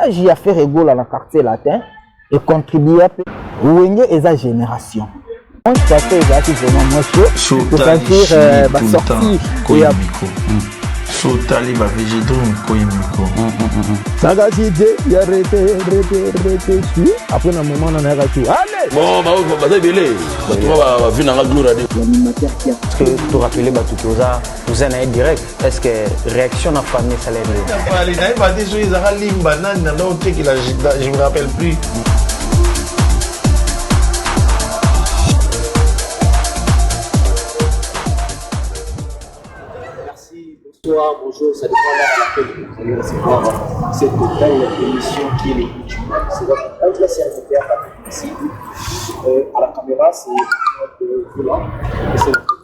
Passage ya Ferre Gola na Quartier Latin econtribua mpe Wenge eza génération. Passé ezalaki vraiment moins chaud, c'est-à-dire basortie ya sotali ba VG Dream koyi micro. Nakati te ya rete rete rete su après na moment na nayaka su allez. Bon, baza ebele bato bavi nanga gloire ade. L'animateur qui a Parce que to rappeler bato ke oza oza na ye direct, est ce que réaction na famille esala ndenge? Nayeba te soki ezaka limba nani nanda otekela, je me rappelle plus. Merci, bonsoir, bonjour, ça dépend à laquelle vous allez recevoir cette belle émission qui est le du monde. C'est votre humble serviteur Patrick Massidi. À la caméra, c'est notre Volant et c'est notre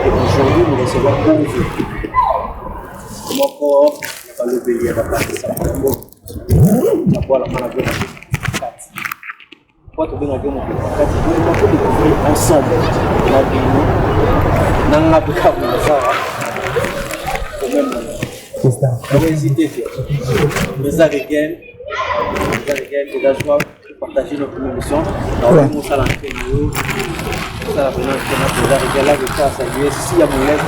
Et aujourd'hui, nous recevons pour vous. Moko balobeli ya baparti na bwala mwana kati po tobengaki mokili makati po découvrir ensemble na bino na nga mpe kaka nazawa au même moment. Hésité te, eza regain, eza regain, eza joie partager notre émission na mosala mpe na yo osala mpena mpena eza regain. Là, je tiens à saluer Sia Molex,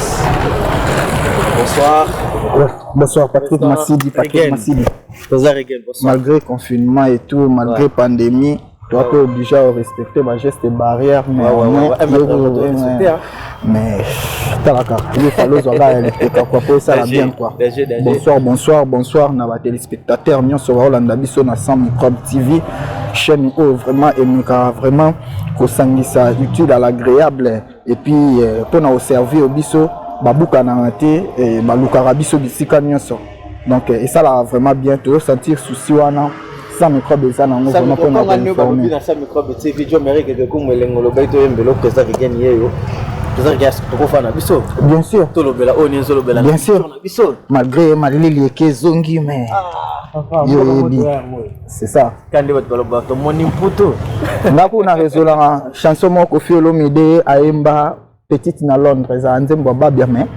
bonsoir. Ouais, bonsoir Patrick Massidi, Patrick Massidi. Toza regain, bonsoir. Malgré confinement et tout, malgré pandémie, toi tu es obligé à respecter ba geste barrière, mais mais talaka il fallait ozwaka ya lipeka quoi po esala bien quoi. Bonsoir, bonsoir, bonsoir na batéléspectateur nyonso baolanda biso na Sans Microbe TV, chaîne oyo vraiment emekaka vraiment kosangisa utile à l'agréable et puis mpona koservir biso. Babukanaka te, balukaka biso bisika nyonso, donc esalaka vraiment bien. Tozosentir souci wana Sans Microbe eza nango vraiment mpona koinformer. Na Sans Microbe TV, jo mereke kokumu elengo lobai toyembela président Regain yeyo. Président Regain tokofana biso. Bien sûr. Tolobela oyo nyonso olobela. Bien sûr. Na biso. Malgré malili eke ezongi, mais yo oyebi, c'est ça. Kandi bato baloba tomoni mputu. Nga kuna rezolanga chanson moko Koffi Olomide ayemba, Petite na Londres, ezala nzembo ya babia, mais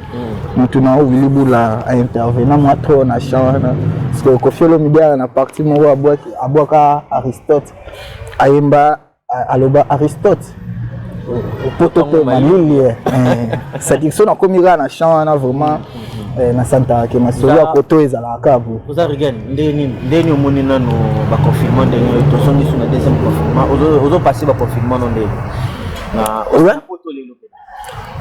motu na Willy Bula aintervena mwa trop na chant wana, parce que Koffi Olomide aya na partie moko abwaka Aristote, ayemba, aloba Aristote poto mpe malili, c'est-à-dire so nakomi kaka na chant wana, vraiment nasantaka ke masolo ya koto ezalaka kaka boye. Oza Regain, ndeni omoni nano baconfinement, ndenge tozongi so na deuxième confinement, ozopase baconfinement no ndenge na poto lelo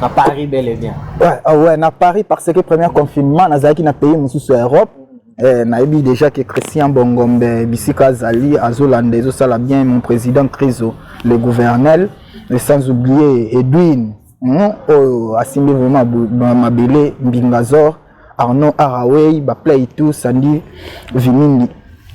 na Paris bel et bien? Ouais, ah ouais, na Paris, parce que premier confinement nazalaki na pays mosusu ya Europe. Nayebi déjà que Christian Bongombe bisika azali azolanda, ezosala bien, mon président Criso le gouvernel, et sans oublier Edwin oyo asimbi vraiment mabele Mbingazor, Arnaud Araway, baplay tout Sandi Vimindi,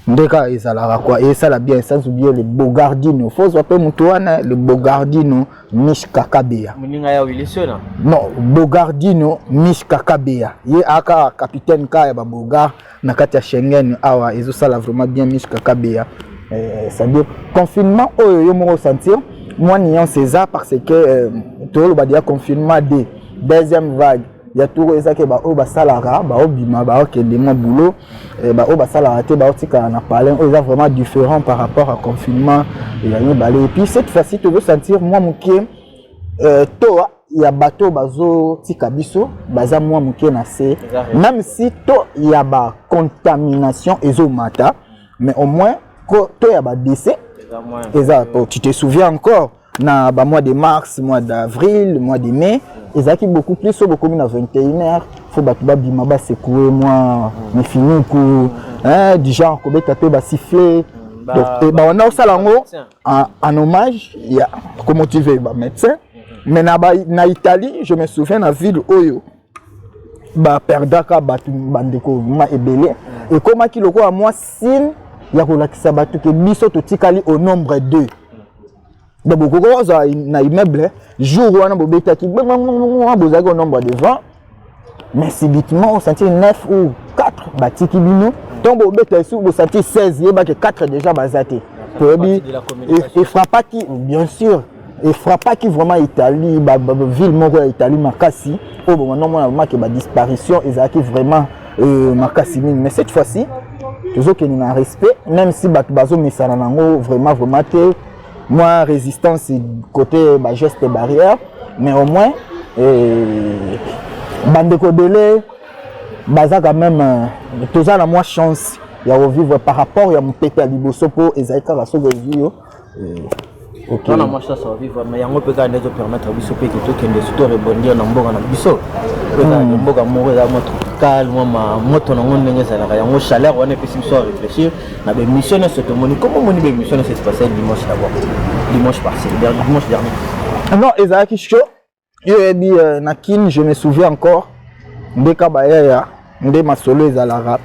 nde kaka ezalaka quoi, esala bien, sans oublier le Bogardino, fozwa mpe motu wana, le Bogardino Mich Kakabeya. Moninga ya Willisona. Non, Bogardino Mich Kakabeya, ye aka capitaine ka ya babogar na kati ya Schengen awa, ezosala vraiment bien. Mich Kakabeya, c'est-à-dire confinement oyo yo moko sentir mwa nuance eza, parce que toloba deya confinement de deuxième vague ya tour ezaki, baoyo basalaka baobima, baokende mwa boulot, baoyo basalaka te baotikala na palin. Oyo eza vraiment différent par rapport à confinement ya mibale. Et puis cette fois-ci tozosentir mwa moke to ya bato bazotika biso baza mwa moke na se, même si to ya bacontamination ezomata, mais au moins to ya badécès eza. Tu te souviens encore na bamois de mars, mois d'avril, mois de mai, ezalaki beaucoup plus. Oyo bokomi na 21 heures, fo bato babima, basecouer mwa mifinuku du genre kobeta mpe basiffle. Donc bawanda osala yango en hommage ya komotiver bamédecin. Mais na Italie, je me souviens, na ville oyo baperdaka bato, bandeko ma ebele, ekomaki lokola mwa signe ya kolakisa bato ke biso totikali au nombre 2. Donc bokoki kozala na immeuble, jour wana bobetaki, bozalaki au nombre de 20, mais subitement osentir 9 ou 4 batiki bino. Ntongo bobeta esu, bosentir 16, yebaki 4 déjà baza te. Toyebi efrappaki, bien sûr, efrappaki vraiment Italie, ville moko ya Italie makasi oyo bomanda omona vraiment ke badisparition ezalaki vraiment makasi mingi. Mais cette fois-ci Tozokende na respect, même si bato bazomesana nango vraiment vraiment te, mwa résistance côté bageste barrière, mais au moins bandeko ebele baza quand même, toza na mwa chance ya kovivre par rapport ya mopepe ya liboso, mpo ezali kaka soki ozwi yo, ok. Wana mwa chance ya vivre, mais yango mpe kaka nde ezopermettre biso mpe ke tokende surtout rebondir na mboka na biso. Po ezalaka mboka moko eza mwa tropical, mwa moto nango ndenge ezalaka yango, chaleur wana epesi biso ya réfléchir na baémission nyonso tomoni. Comment omoni baémission nyonso espace dimanche d'abord, dimanche passé, dimanche dernier? Non, ezalaki chaud. Yo oyebi, na Kine, je me souviens encore, ndeka bayaya nde masolo ezalaka.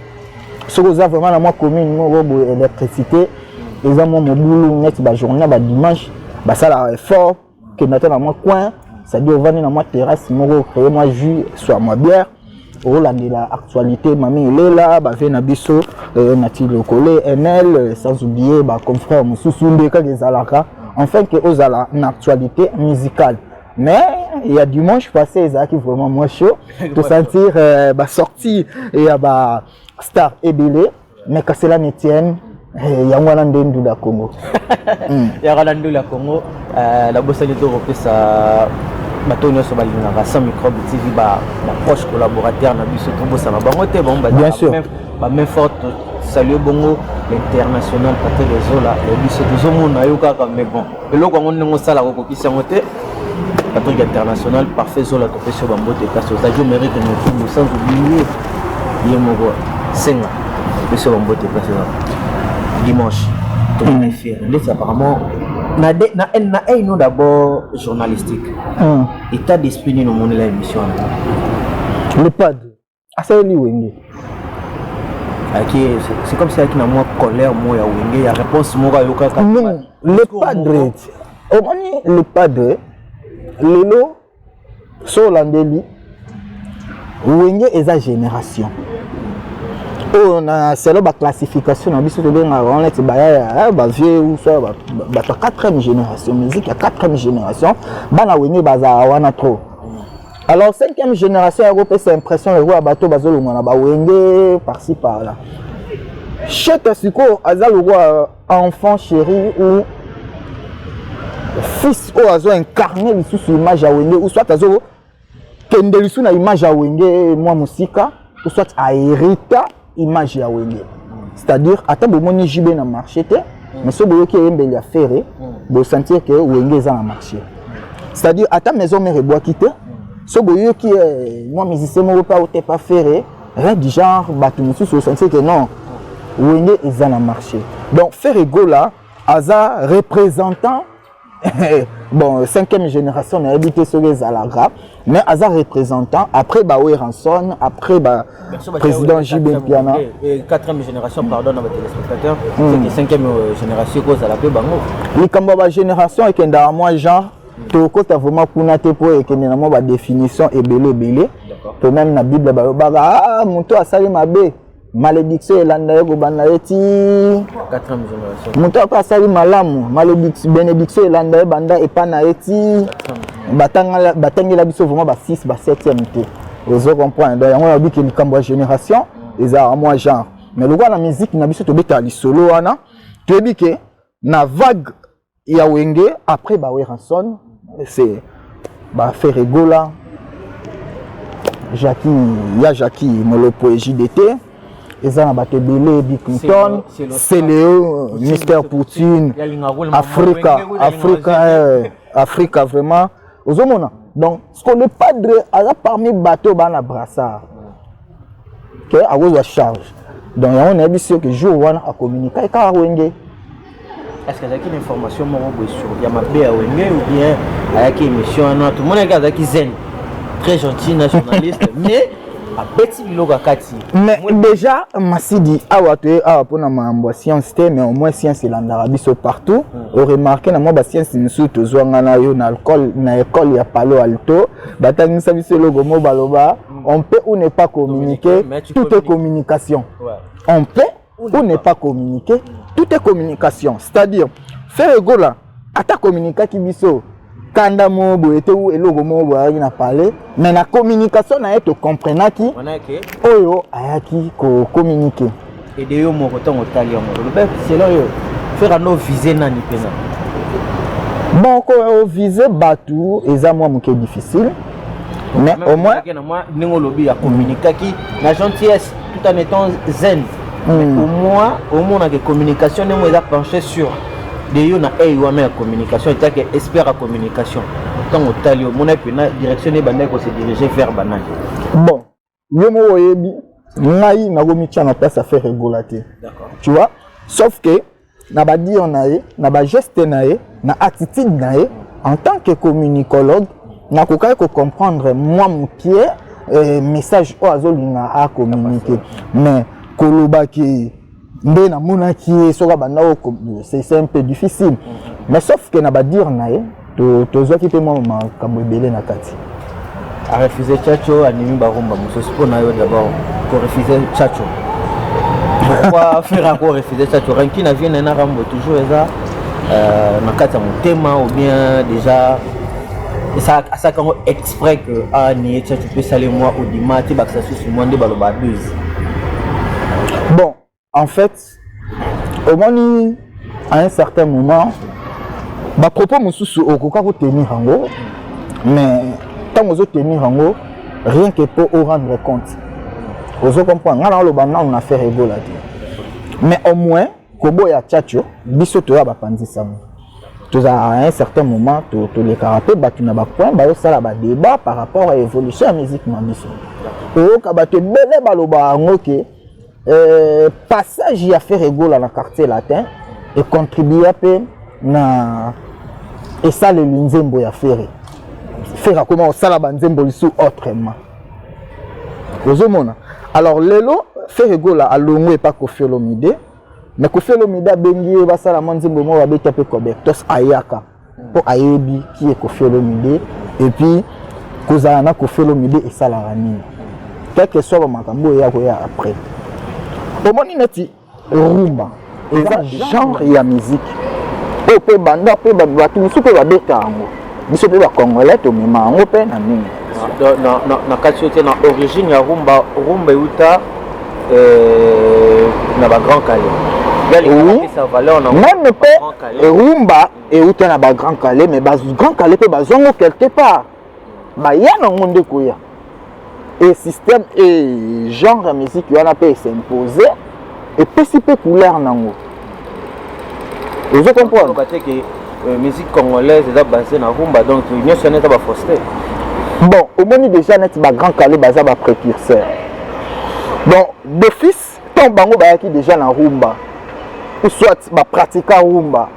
Soki oza vraiment na mwa commune moko boye, électricité eza mwa mobulu, neti bajournée ya badimanche, basalaka effort kende ata na mwa coin, c'est-à-dire ovandi na mwa terrasse moko, créer mwa jus, soit mwa bière, olandela actualité, mami elela bave na biso, nati lokole nl, sans oublier baconfrère mosusu nde kaka ezalaka, enfin ke ozala na actualité musicale. Mais il y a dimanche passé, ezalaki vraiment moins chaud to sentir basortie ya ba star ebele, mais kasela netienne, yango wana nde ndula Congo. Yaka na ndula Congo. Nabosani to kopesa bato nyonso balingaka Sans Microbe TV, baproche collaborateur na biso, tobosana bango te, bango Bien sûr. bamain forte. Salue bongo l'international Patrick Ezola ya biso. Tozomona yo kaka, mais bon, eloko yango ndenge osalaka okokisi yango te. Patrick international parfait Zola, topesi yo bambote place ozalaki omérite mofumu, sans oublier ye moko Senga, topesi yo bambote place eza. Dimanche tomona Ferre ndeti apparemment na aino d'abord journalistique, état d'esprit nini omonela émission wana? Le Padre asaleli Wenge. Aki c'est comme si ayaki na mwa colère moko ya Wenge, ya réponse moko ayokaka. Non, le Padre, omoni le Padre lelo, so olandeli Wenge eza génération oyo na selo baclassification na biso tobengaka wana neti bayaya, bavieux ou soit bato ya quatrième génération, musique ya quatrième génération. Bana Wenge bazala wana trop. Alors cinquième génération yakopesa impression lokola bato bazolongwa na bawenge par-ci par-là. Chete sikoyo aza lokola enfant chéri ou fils oyo azo incarne lisusu image ya Wenge, ou soit azokende lisusu na image ya Wenge mwa mosika, ou soit ahérita image ya Wenge. C'est-à-dire ata bomoni JB na marché te, mais so boyoki eyembeli ya Ferre, bosentir ke Wenge eza na marché. C'est-à-dire ata Maison Mère ebwaki te, so boyoki mwa musicien moko mpe aote pa Ferre, rien du genre, bato mosusu osentir ke non, Wenge eza na marché. Donc Ferre Gola aza représentant, bon, cinquième génération nayebi te soki ezalaka, mais aza représentant après ba Werrason, après ba président JB Mpiana. Quatrième génération, pardon na batéléspectateur, c'est que cinquième génération ekozala mpe bango. Likambo ya bagénération ekendaka mwa genre, tokota vraiment kuna te mpo ekende na mwa badéfinition ebele ebele. To même na Bible balobaka: ah, moto asali mabe, malédiction elanda ye kobanda ye ti quatrième génération. Moto ako asali malamu, malédiction, bénédiction elanda ye banda epa na ye ti batangela biso vraiment ba 6 ba 7e te, ozo comprendre. Donc yango nabiki likambo ya génération ezalaka mwa genre, mais lokola na musique na biso tobetaka lisolo wana, toyebi ke na vague ya Wenge après ba Werrason, c'est ba Ferre Gola, Jackie ya Jackie Molopo, JDT, eza na bato ebele, Bill Clinton, Celeo, Mister Poutine, Afrika, Afrika, Afrika vraiment ozomona. Donc ce que le Padre aza parmi bato baa na brassard ke akozwa charge. Donc yango nayebi soki jour wana akommunika kaka Wenge. Est ce que azalaki na information moko boye sur ya mabe ya Wenge, ou bien ayaki émission wana tomonaki azalaki zen, très gentil na journaliste, mais abeti biloko ya kati? Mais déjà Masidi awa, toye awa mpona makambo ya science te, mais au moins science elandaka biso partout. Oremarquer na mwa bascience mosusu tozwanga na yo na école, na école ya Palo Alto, batangisa biso eloko mo baloba: on peut ou ne pas communiquer, tout est communication. On peut ou ne pas communiquer, tout est communication. C'est-à-dire Ferre Gola ata communiquaki biso kanda moko boye te ou eloko moko boye ayaki na parler, mais na communication na ye tocomprenaki oyo ayaki kocommuniquer. Ede yo moko ntango otali yango, oloba selon yo Ferre ando vise nani mpenza? Bon, kovise bato eza mwa moke difficile, mais au moins ndenge olobi acommuniquaki na gentillesse tout en étant zen, mais au moins omonaka communication ndenge eza penché sur de yo na ei wana ya communication, etake expert ya communication. Ntango otali, omona mpena direction nde ebandaki kose diriger vers banani? Bon, yo moko oyebi, ngai nakomitia na place ya Ferre Gola te, tu vois, sauf que na badire na ye, na bageste na ye, na attitude na ye en tant que communicologue, nakokaki kocomprendre mwa mokie message oyo azolinga acommunique. Mais kolobaki nde namonaki ye soki abanda, c'est un peu difficile, mais sauf que na badire na ye, tozwaki mpe mwa makambo ebele na kati. Arefuse Tchatcho, animi barumba mosusu. Mpo na yo d'abord, korefuse Tchatcho, pourquoi faire encore refuser Tchatcho? Rancune na vie na Rambo toujours eza na kati ya motema, ou bien déjà asalaka yango exprès que anie Tchatcho mpe esali mwa odima te, bakisa susu mwa nde baloba abuse? Bon, en fait, omoni, à un certain moment, bapropos mosusu okoka kotenir yango, mais ntango ozotenir yango, rien que mpo orendre compte, ozo comprendre. Ngai naoloba nanu na Ferre Gola te, mais au moins koboya Tchatcho, biso toya bapanzisango, tozala à un certain moment, tolekaka mpe bato na bapoint bazosala badébat par rapport à évolution ya musique na biso. Oyoka bato ebele baloba yango ke passage ya Ferre Gola na Quartier Latin econtribua mpe na esaleli nzembo ya Ferre. Ferre akoma kosala banzembo lisusu autrement, ozomona. Alors lelo Ferre Gola alongwe epa Koffi Olomide, mais Koffi Olomide abengi ye, basala mwa nzembo moko, babeta mpe Cobertos. Ayaka mpo ayebi ki ye Koffi Olomide, et puis kozala na Koffi Olomide esalaka nini, quelque soit bamakambo oyo eya koya après. Omoni, neti rumba eza genre ya musique oyo mpe banda mpe bato mosusu mpe babeta yango, biso mpe bacongolais tomema yango mpe na mingi. Na kati oyo te, na origine ya rumba, rumba euta na baGrand Kallé. Même mpe rumba euta na baGrand Kallé, mais baGrand Kallé mpe bazwango quelque part, baya nango nde koya e système e genre ya musique wana mpe esimpose, epesi mpe couleur nango, ozo comprendre. Te ke musique congolaise eza basé na rumba, donc nyonso wana eza baforce te? Bon, omoni déjà neti baGrand Kallé baza baprécurseur. Donc d'office, ntango bango bayaki déjà na rumba, ou soit bapratika rumba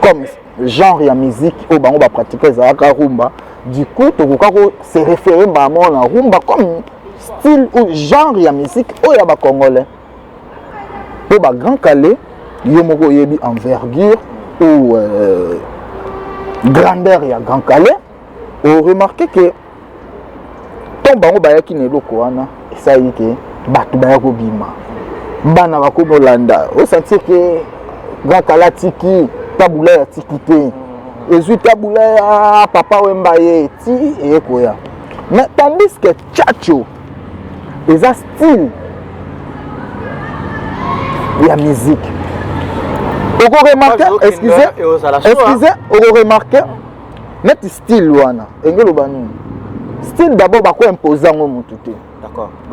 comme genre ya musique oyo bango bapratika ezalaka rumba, du coup tokoka ko se référer mbala moko na rumba comme style ou genre ya musique oyo ya bacongolais. Mpo baGrand Kallé, yo moko oyebi envergure ou grandeur ya Grand Kallé, oremarke ke ntango bango bayaki na eloko wana, esali ke bato baya kobima, bana bakomi olanda, osentir ke Grand Kallé atiki Tabu Ley, atiki te, ezwi Tabu Ley ya Papa Wemba, ye ti eye koya. Mais tandis que Tchatcho eza style ya musique. Okoremarke, excuse, excuse, okoremarke neti style wana enge eloba nini. Style d'abord bakoimpose yango motu te,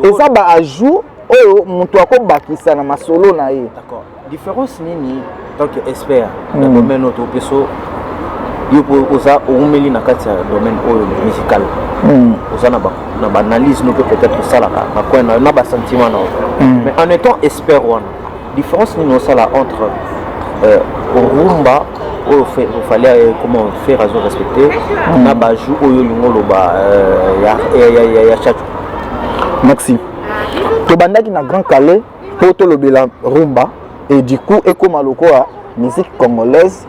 eza baajout oyo moto akobakisa na masolo na ye. Différence nini, tant que expert na domaine oyo topeso yo, mpo oza oumeli na kati ya domaine oyo musical, oza na baanalyse no mpe peut-être osalaka na coin na yo na basentiment na yo, mais en étant expert wana, différence nini osala entre rumba oyo Fally, comment faire, azo respecter, na baajout oyo olingi oloba ya Tchatcho? Merci. Tobandaki na Grand Kallé mpo tolobela rumba, et du coup ekóma lokola musique congolaise,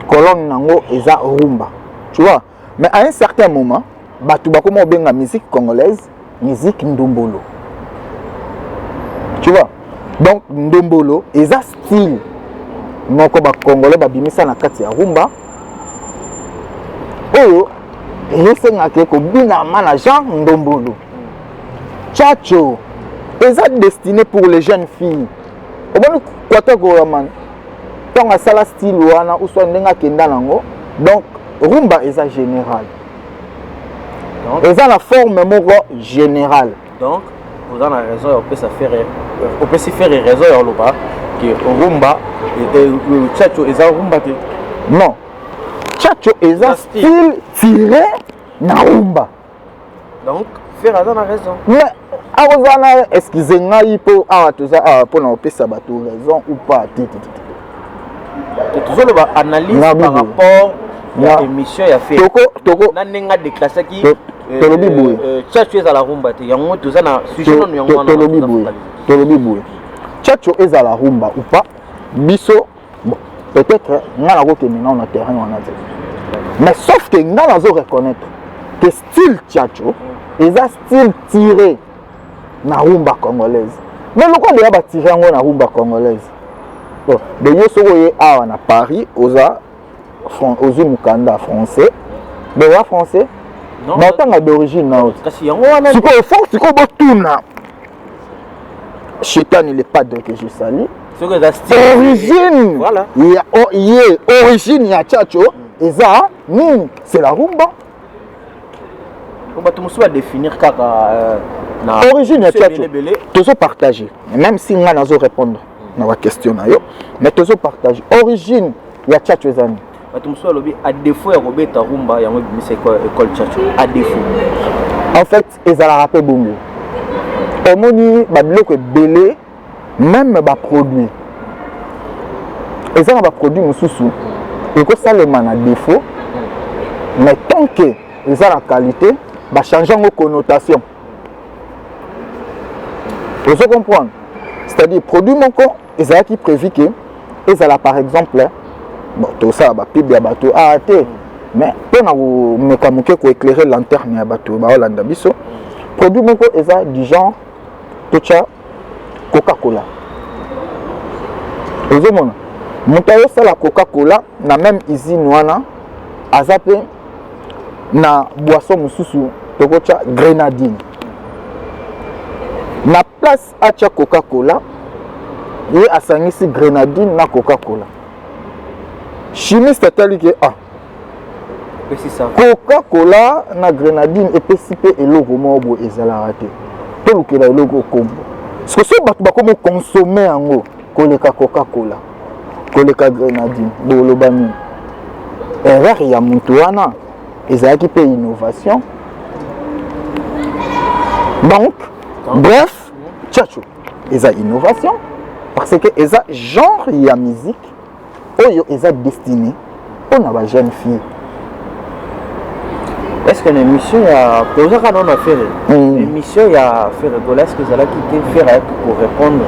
colonne nango eza rumba, tu vois. Mais à un certain moment, bato bakóma kobenga musique congolaise musique ndombolo, tu vois. Donc ndombolo eza style moko bacongolais babimisa na kati ya rumba oyo esengaka kobinama na genre ndombolo. Tchatcho Eza destiné pour les jeunes filles. Omoni Kwata Goraman, ntango asala style wana ou soit ndenge akenda nango, donc rumba eza général, eza na forme moko générale. Donc oza na raison ya kopesa Ferre, opesi Ferre raison ya koloba ke rumba, tchatcho eza rumba te? Non, tchatcho eza style tiré na rumba. Donc Ferre aza na raison? Mais akozala na, excuse ngai, mpo awa toza awa mpona kopesa bato raison ou pas te te te. Tozoloba analyse par rapport ya émission ya Ferre toko na ndenge adéclassaki. Tolobi boye. Tchatcho ezala rumba te, yango toza na sujet nano yango wana. Tolobi boye, tolobi boye, tchatcho ezala rumba ou pas, biso, bon, peut-être nga nakokende nao na terrain wana te, mais sauf que nga nazo reconnaître que style tchatcho eza style tiré na rumba congolaise. Mais lokola deya batire yango na rumba congolaise, bon, de yo soki oye awa na Paris, oza ozwi mokanda français, mais oza français na otanga d'origine na yo. Kasi yango wana. Sikoyo fo sikoyo botuna Chetani, le padre que je salue. Soki eza style origine voilà. Ya ye origine ya tchatcho eza nini? C'est la rumba. Bato mosusu badéfinir kaka na origine ya tchatcho. Ebele. Tozopartage, même si ngai nazo répondre na baquestion na yo, mais tozopartage origine ya tchatcho eza nini. Bato mosusu balobi à défaut ya kobeta rumba, yango ebimisa école tchatcho, à défaut. En fait, ezalaka mpe bongo. Omoni babiloko ebele, même baproduit, eza na baproduit mosusu ekosalema na défaut, mais tant que eza na qualité, bachange yango connotation. Ozo comprendre? C'est-à-dire produit moko ezalaki prévu ke ezala, par exemple, bon, tosala bapub ya bato aa te, mais mpona komeka moke koéclairer lanterne ya bato baolanda biso, produit moko eza du genre totya Coca-Cola. Ozomona moto ayosala Coca-Cola na même usine wana, aza mpe na boisson mosusu tokotya grenadine. Na place atya Coca-Cola, ye asangisi grenadine na Coca-Cola. Chimiste atali ke ah, Coca-Cola na grenadine epesi mpe eloko moko boye ezalaka te, tolukela eloko okombo. Parce so bato bakomi consommer yango koleka Coca-Cola, koleka grenadine, boloba nini? Erreur ya motu wana ezalaki mpe innovation. Donc bref, tchatcho eza innovation parce que eza genre ya musique oyo eza destiné mpona bajeune fille. Est ce que na émission ya tozaka nano Ferre, émission ya Ferre Gola, est ce que ezalaki te Ferre ayaki korépondre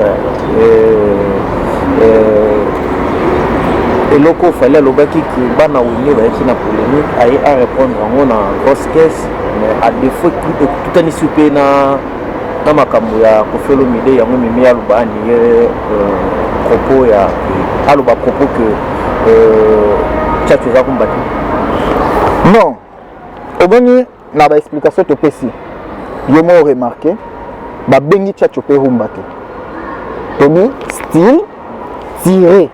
eloko Fally alobaki ke bana Wenge bayaki na polémique, aye arépondre yango na grosse caisse, mais à défaut ekutanisi mpe na makambo ya Koffi Olomide, yango ememi aloba anie propos ya aloba propos que tchatcho eza rumba te? Non, omoni, na baexplication topesi, yo mo remarque, babengi tchatcho mpe rumba te, tobi style tiré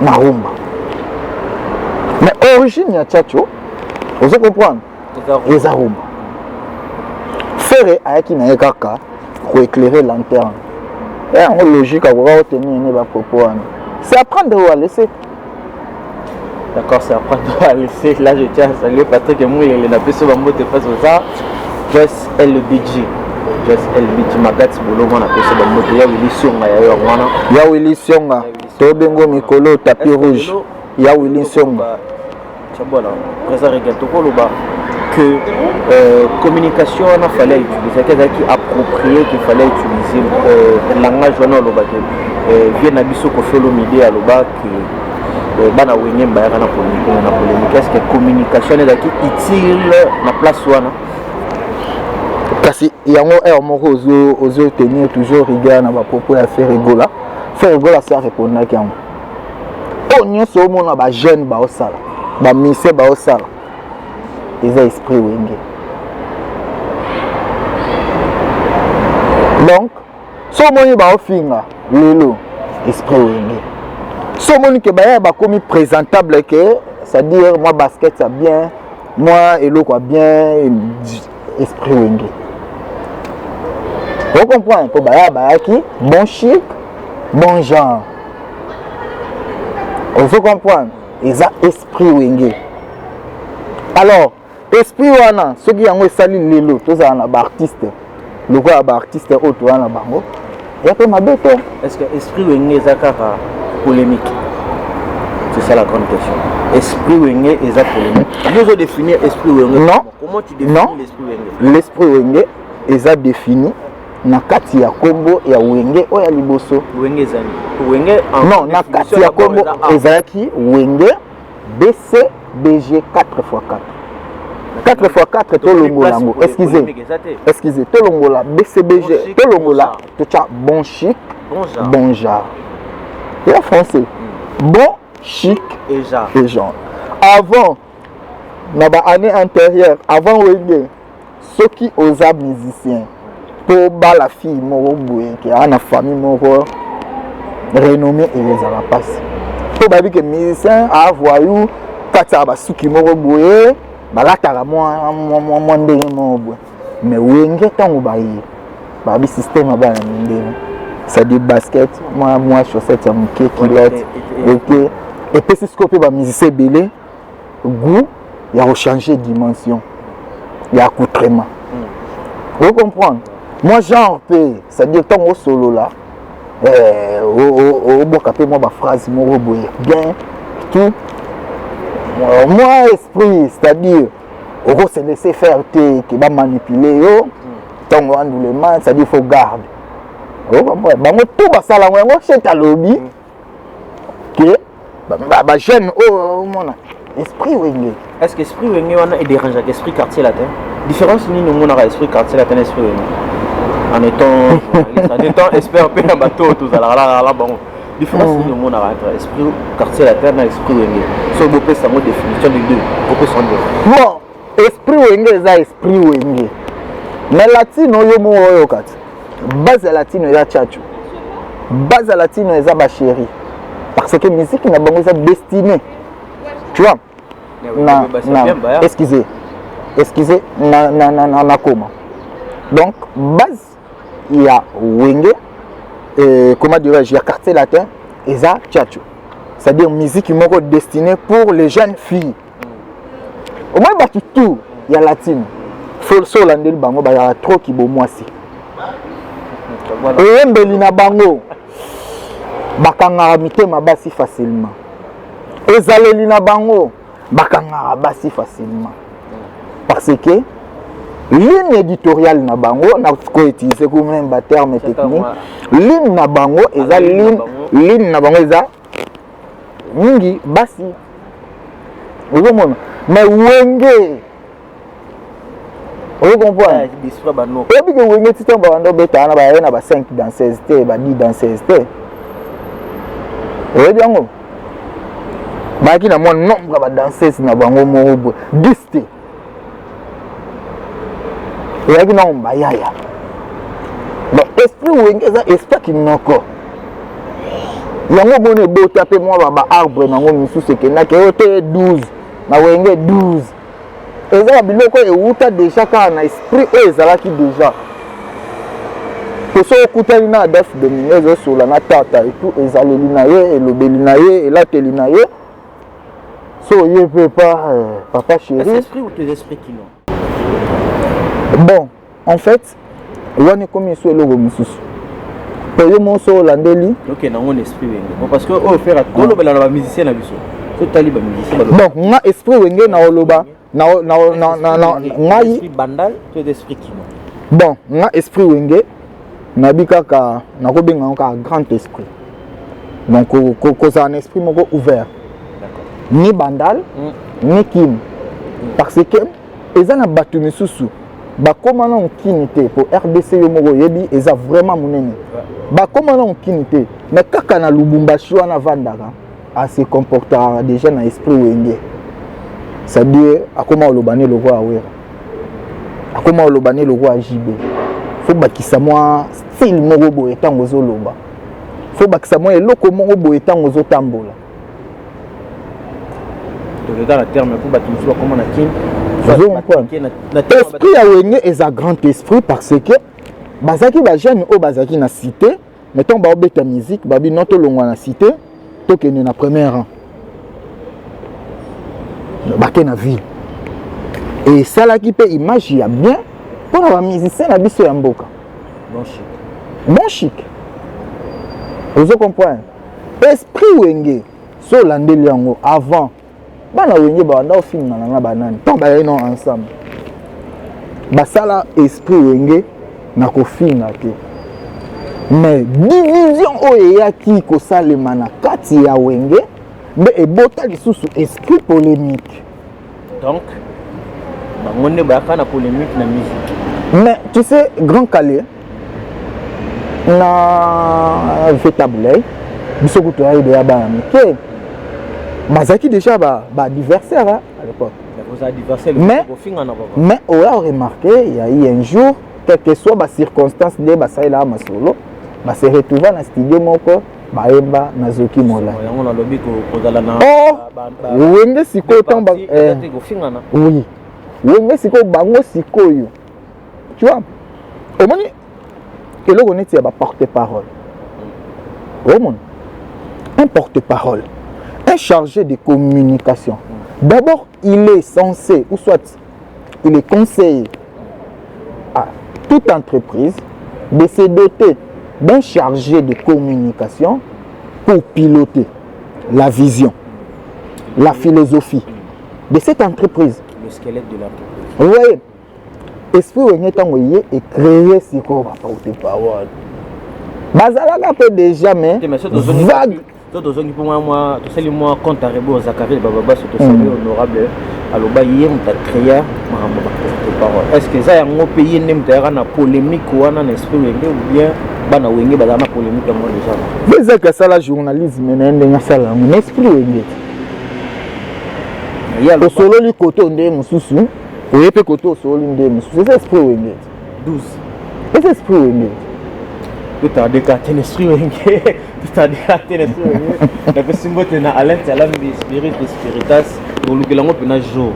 na rumba, mais origine ya tchatcho, ozo comprendre, eza rumba. Ferre ayaki na ye kaka koéclairer lanterne yango. Logique, akoka kotenir ne bapropos wana, c'est à prendre ou à laisser. D'accord, c'est à prendre ou à laisser. Là, je tiens à saluer Patrick Moulele, na peso bambote face aux arts. Joyce LBG. Joyce LBG, Magat Bolo, na peso bambote. Ya Willy Sionga, ya yo wana. Ya Willy Sionga, tobengo mikolo tapis rouge. Ya Willy Sionga. Voilà, président Regal, tokoloba que communication wana fallait utiliser ezalaki approprié, qu'il fallait utiliser langage wana olobaki vie na biso Koffi Olomide aloba ke bana Wenge bayaka na polémique, na polémique. Est ce que communication wana ezalaki utile na place wana? Kasi yango heure moko ozo tenir toujours rigueur na bapropos ya Ferre Gola. Ferre Gola asi arépondaki yango. Oyo nyonso omona bajeune baosala, bamise baosala, eza esprit Wenge. Donc so omoni baofinga lelo esprit Wenge, so omoni ke baya bakomi présentable, ke c'est-à-dire mwa basket ya bien, mwa eloko ya bien, esprit Wenge. Ocomprendre? Mpo baya bayaki bon chic, bon genre. Ozo comprendre? Eza esprit Wenge. Alors esprit wana, soki yango esali lelo tozala na baartiste lokola baartiste oyo toza na bango, ya mpe mabe te. Est ce que esprit Wenge eza kaka polémique? C'est ça la grande question. Esprit Wenge eza polémique? Yo ozodéfinir esprit Wenge? Non. Comment tu définis Non. l'esprit Wenge? L'esprit Wenge eza défini na kati ya nkombo ya Wenge oyo ya liboso. Wenge ezali Wenge. Non, na kati ya nkombo ezalaki Wenge BC BG 4 x 4, 4 x 4. Tolongola yango, excusez, excusez, tolongola BCBG, tolongola, totya bon chic, bon genre ya français, bon chic et genre. Avant, na baannée antérieure, avant Wenge, soki oza musicien mpo bala fille moko boye ke aa na famille moko renommé, ekozala mpasi, mpo bayebi ke musicien avoyou kati ya basuki moko boye, balataka mwa ndenge moko boye. Mais Wenge, ntango baye, babi système ya bana mindele, c'est-à-dire basket, mwa chaussette ya moke, culotte. Eke epesi sikoyo mpe bamusicien ebele goût ya kochanger dimension ya accoutrement. Ocomprendre? Moi genre mpe, c'est-à-dire ntango osolola, obwaka mpe mwa baphrase moko boye bien, tout moi esprit, c'est-à-dire okose laisser faire te ke bamanipule yo. Ntango andulema, c'est-à-dire faut garde bango tout basala yango. Yango chet alobi ke bajeune oyo omona esprit Wenge. Est ce que esprit Wenge wana edérangeaka esprit Quartier Latin? Différence nini omonaka esprit Quartier Latin na esprit Wenge, en étant journaliste, en étant expert mpe na bato oyo tozalaka la bango? Différence nini omonaka entre esprit Quartier Latin na esprit Wenge? So bopesa yango définition de deux, bopesa yango. Bon, esprit Wenge eza esprit Wenge, mais latino oyo moko oyoka ti base ya latino eza tchatcho, base ya latino eza bachéri, parce que musique na bango eza destinée, tu vois, na excusez, excusez, na koma. Donc base ya Wenge, comment dirais-je, ya Quartier Latin eza tchatcho, c'est-à-dire musique moko destinée pour les jeunes filles. Omoi bato tout ya latine, so olandeli bango, bazalaka trop kibomwasi. Eyembeli na bango, bakangaka mitema basi facilement. Ezaleli na bango, bakangaka basi facilement, parce que ligne éditoriale na bango, na koutiliser ku même baterme technique, ligne na bango eza ligne na bango eza mingi basi. Ozomona? Mais Wenge, ozo comprendre, oyebi ke Wenge ti ntango babanda obeta wana, baye na ba 5 danseuse te, ba 10 danseuse te. Oyebi yango? Bayaki na mwa nombre ya badanseuse na bango moko boye, 10 te. Ezalaki nango bayaya. Donc esprit Wenge eza esprit kinoko. Yango omoni ebota mpe mwa baarbre nango misusu ekendaki oyo te 12 na Wenge 12. Eza na biloko oyo ewuta déjà kaka na esprit oyo ezalaki déjà. Po soki okutani na Adolphe Dominguez, osola na tata etout, ezaleli na ye, elobeli na ye, elateli na ye, so oye mpe pa papa chéri. Esprit ou tes esprits kino? Bon, en fait wana ekomi eso eloko mosusu, po yo moko so olandeli. Okende yango na esprit Wenge. Bon, parce que oyo Ferre tolobela na bamusicien na biso, totali bamusicien. Bon, nga esprit Wenge na oloba na ngai Esprit Bandal to esprit kino? Bon, nga esprit Wenge nayebi kaka, nakobenga yango kaka grand esprit. Donc kozala na esprit moko ouvert, ni Bandal ni Kine, parce que eza na bato misusu bakóma nano Kini te, po RDC yo moko oyebi eza vraiment monene. Bakóma nano Kini te, mais kaka na Lubumbashi wana avandaka, ase comportaka déjà na esprit Wenge, c'est-à-dire akóma koloba ne lokola Wera, akóma koloba ne lokola JB. Faut bakisa mwa style moko boye ntango ozoloba, faut bakisa mwa eloko moko boye ntango ozotambola. Tokeka na terme mpo bato mosusu bakoma na Kini. Esprit ya Wenge eza grand esprit, parce que bazalaki bajeune oyo bazalaki na cité, mais ntango baobeta musique, babi no, tolongwa na cité, tokende na premier rang, bake na ville. Esalaki mpe image ya bien mpona bamusicien na biso ya mboka. Bon chic. Bon chic, ozo comprendre? Esprit Wenge, so olandeli yango, avant bana Wenge bawanda ofingana na banani, ntango bayai no ensemble, basala esprit Wenge na kofinga te. Mais division oyo eyaki kosalema na kati ya Wenge nde ebota lisusu esprit polémique. Donc bango nde bayaka na polémique na musique. Mais tu sais, Grand Calais na Vetabulei, biso kutu ya deya bana mike, bazalaki déjà baadversaire ba à l'époque. Mais oya remarqué, il y a eu un jour, quelle que soit bacirconstance nde basalelaka masolo, base retrouva na studio moko, bayemba Nazoki Molai. Yango nalobi kozala na Wenge sikoyo, ntango oui, Wenge sikoyo, bango sikoyo, tu vois, omoni eloko neti ya baporte parole, omoni un porte-parole, un chargé de communication, d'abord il est censé, ou soit il est conseillé à toute entreprise de se doter d'un chargé de communication pour piloter la vision, la philosophie de cette entreprise. Le squelette de l'entreprise. Vous voyez, esprit Wenge ntango ye ecréé sikoyo baporte-parole, bazalaka mpe déjà, mais vague. To tozongi mpo mwa tosali mwa compte à rebours. Zakari Bababaso, tosali honorable aloba ye moto acréa makambo baporte parole. Est ce que eza yango mpe ye nde moto ayaka na polémique wana na esprit Wenge, ou bien bana Wenge bazala na polémique yango déjà? Mpe ezaki asala journalisme na ye ndenge asala yango na esprit Wenge te. Osololi kote nde mosusu, oye mpe kote osololi nde mosusu, eza esprit Wenge. 12. Eza esprit Wenge. Totardeka te na esprit Wenge, totardeka te na esprit Wenge. Napesi mbote na Alain Tialambi, spirit spiritas. Tolukela yango mpena jour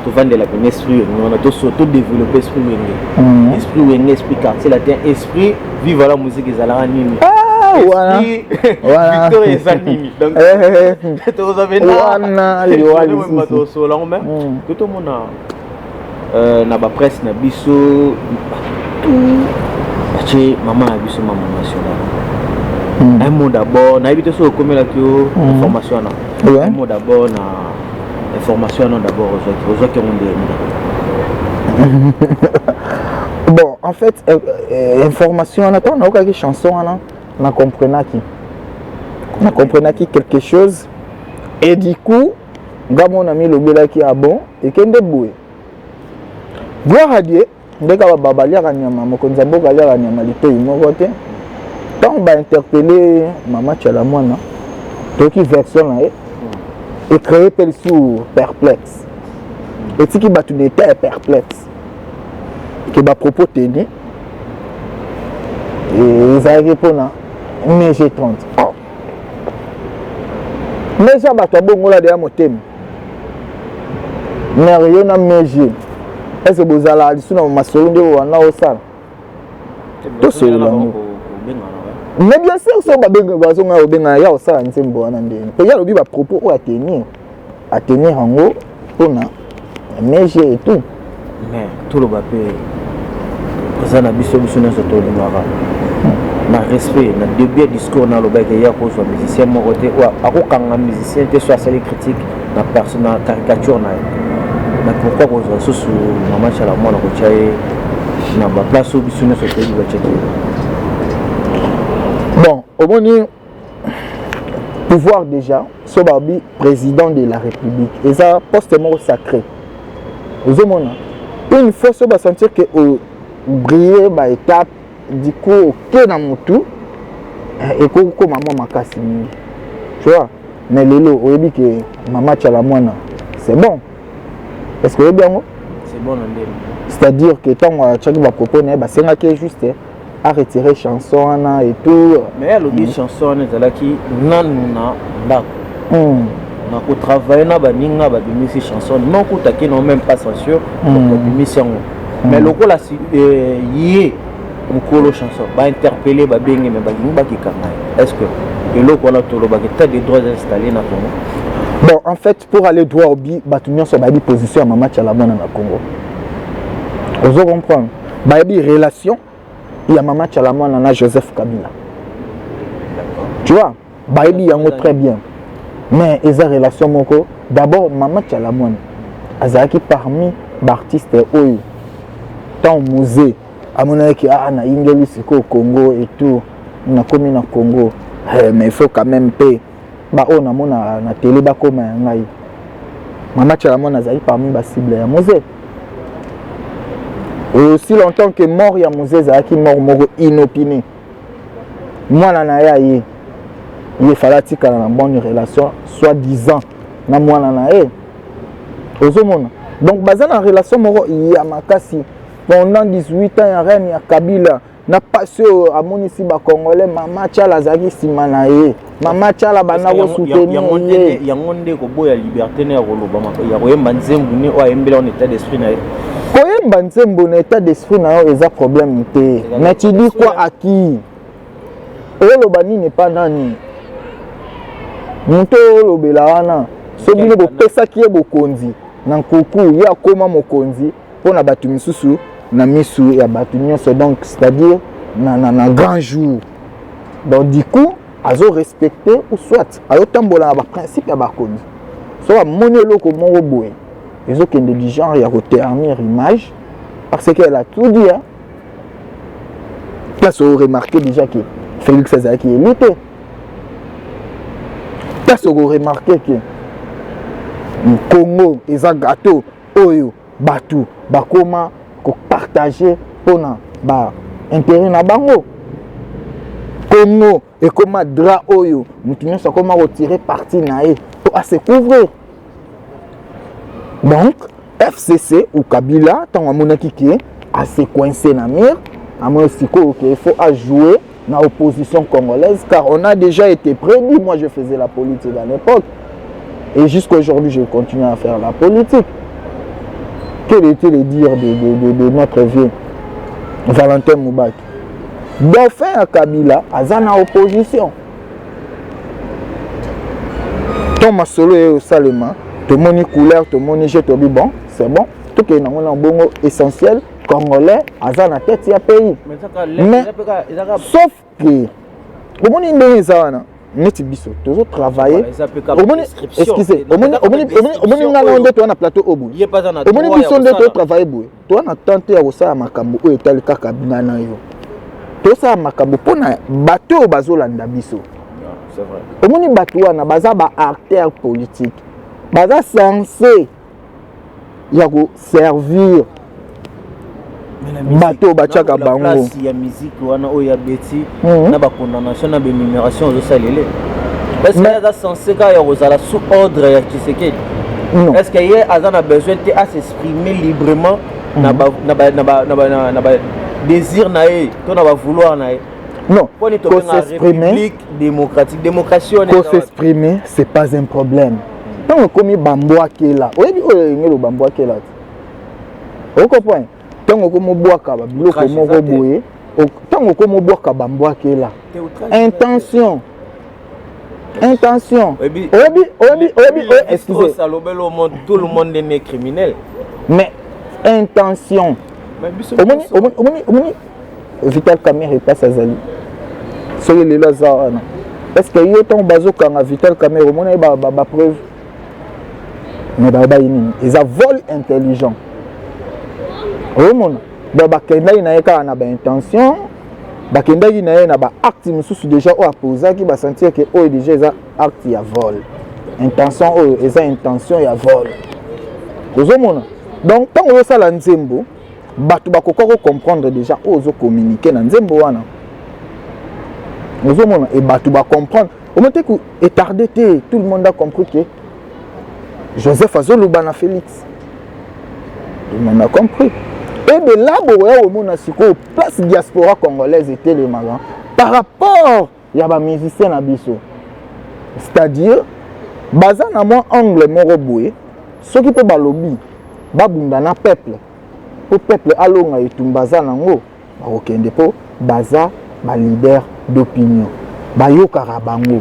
tovandela pena esprit Wenge wana, todéveloppe esprit Wenge, esprit Wenge, esprit Quartier Latin, esprit Viva la Musique ezalaka nini, victoire eza nini. Donc toza wana liwa lisusu. Tosola yango, mais totomona na bapresse na biso batie mama na biso, mama nationale. Un mot d'abord, nayebi te soki okomelaki yo information wana. Un mot d'abord na information wana d'abord, ozwaki yango nde? Bon, en fait, information wana, ntango naokaki chanson wana, na comprenaki quelque chose et du coup nga mona milobelaki: ah bon, ekende boye. Gloire à Dieu, nde kaka baliaka nyama, mokonzi ya mboka aliaka nyama litoi moko te. Ntango bainterpele mama Tiala Mwana, toyoki version na ye, ecréé mpe lisusu perplexe, etiki bato na état ya perplexe ke bapropos teni ezalaki mpona mai G30. Oh. Meja bato abongola deya motema mere yo na meje ese bozala lisu na masolo nde wana osala, tosolola yango. Mais bien sûr, so babenga, bazonga kobengana ya kosala nzembo wana ndeni mpo ye alobi bapropos oyo atenir yango mpona meje et tout. Mais toloba mpe eza na biso, biso nyonso tolingaka na respect. Na début ya discours na alobaki ya kozwa musicien moko te oyo akokanga musicien te so asali critique na personne, na caricature na ye. Mais pourquoi kozwa lisusu mama Tshala Mwana, kotya ye na baplace oyo biso nyonso toyebi batiaki ye? Bon, omoni, pouvoir déjà, so babi président de la République, eza poste moko sacré. Ozomona, une fois so basentir ke obrille baétape, du coup oke na motu, ekokoma mwa makasi mingi, tu vois. Mais lelo oyebi ke mama Tshala Mwana, c'est bon. Est ce que oyebi yango? C'est bon na ndenge? C'est-à-dire que ntango atiaki bapropos na ye, basengaki ye juste Aretirer chanson wana et tout. Mais alobi chanson wana ezalaki nanu na ndako. Na kotravaille na baninga, babimisi chanson non kutaki non même pas censure. Babimisi yango, mais lokola ye mokolo chanson, bainterpelle, babenge, mais balingi bakekanga ye. Est ce que eloko wana tolobaka état de droit installé na Congo? Bon, en fait, pour aller droit au but, bato nyonso bayebi position ya mama Tshala Mwana na Congo. Ozo comprendre, bayebi relation ya mama Tshala Mwana na Joseph Kabila, tu vois, bayebi yango très bien. Mais eza relation moko, d'abord mama Tshala Mwana azalaki parmi baartiste oyo ntango Mzee amonaki: "Ah, nayingeli sikoyo Congo et tout, nakomi na Congo, eh, mais il faut quand même mpe baoyo namona na télé bakóma ya ngai." Mama Tshala Mwana azali parmi bacible ya Mzee. Et aussi longtemps que mort ya Mzee ezalaki mort moko inopiné, mwana na ye aye, ye fallait atikala na bonne relation soit disant na mwana na ye. Ozomona, donc baza na relation moko ya makasi pendant 18 ans ya règne ya Kabila. Na pasi oyo amonisi bacongolais, mama Tshala azalaki nsima na ye. Mama Tshala banda kosoutenir ye. Yango nde koboya liberté ne ya koloba, ya koyemba nzembo ne oyo ayembeli en état d'esprit na ye. Koyemba nzembo na état d'esprit na yo eza problème te, mais tu dis quoi, à qui oyoloba nini, epa nani? Moto oyo olobela wana, so bino bopesaki ye bokonzi na nkuku, ye akóma mokonzi mpo na bato misusu, na misu ya bato nyonso, donc c'est-à-dire na grand jour. Donc du coup azorespecte ou soit azotambola na baprincipe ya bakonzi. So amoni eloko moko boye ezokende du genre ya koternir image, parce qu'elle a tout dit, hein. Place oremarquer déjà que Félix azalaki élu te, place okoremarquer que Congo eza gâteau oyo bato bakóma kopartage mpona baintérêt na bango, Congo ekóma drap oyo moto nyonso akóma kotire parti na ye mpo ase couvrir. Donc FCC ou Kabila, ntango amonaki ke ase coincé na mur, amoni sikoyo ke il faut ajouer na opposition congolaise, car on a déjà été prédit. Moi, je faisais la politique à l'époque et jusqu'à aujourd'hui je continue à faire la politique. Quel était le dire de notre vieux Valentin Mubaki? Dauphin ya Kabila aza na opposition. To masolo oyo osalema, tomoni couleur, tomoni je tobi, bon, c'est bon, tokende nango na bongo. Essentiel, congolais aza na tête ya pays. Mais sauf que omoni ndenge eza wana, neti biso tozotravaille, omoni, excuse, omoni nga na nde toza na plateau oyo boye, omoni biso nde tozotravaille boye, toza na temps te ya kosala makambo oyo etali kaka nga na yo. Tosala makambo mpona bato oyo bazolanda biso. Omoni, bato wana baza baacteur politique, baza censé ya koservir bato oyo batiaka bango. Ya musique wana oyo ya beti na bacondamnation na baénumération ozosalele, est ce que aza censé kaka ya kozala sous ordre ya Tshisekedi? Non. Est ce que ye aza na besoin te as'exprimer librement na badésir na ye to na bavouloir na ye? Non. Poni tobenga république démocratique, démocratie wana? S'exprimer, c'est pas un problème. Ntango ekomi bambwakela, oyebi oyo elingeli bambwakela te, okocomprendre. Ntango okomi obwaka babiloko moko boye, ntango okomi obwaka bambwakela, intention, intention, oyebi, oyebi, oyebi, excusez, tout le monde est né criminel. Mais intention, omoni, omoni, omoni Vital Kamerhe epasi azali, soki lelo aza wana, est ce que yo ntango bazokanga Vital Kamerhe, omoni ye bapreuve? Mais bayebai nini? Eza vol intelligent. Omona, donc bakendaki na ye kaka na baintention, bakendaki na ye na baacte mosusu déjà oyo apozaki, basentir ke oyo déjà eza acte ya vol, intention oyo eza intention ya vol. Ozomona, donc ntango ozosala nzembo, bato bakoka kocomprendre déjà oyo ozocommuniquer na nzembo wana. Ozomona, e bato bacomprendre, omoni te, etarde te, tout le monde a compris que Joseph azoloba na Félix. Tout le monde a compris. Et de là bokoya komona sikoyo place diaspora congolaise etelemaka par rapport ya bamusicien na biso, c'est-à-dire baza na mwa angle moko boye. Soki mpe balobi babunda na peuple mpo peuple alonga etumba, aza nango, bakokende mpo baza baleader d'opinion, bayokaka bango.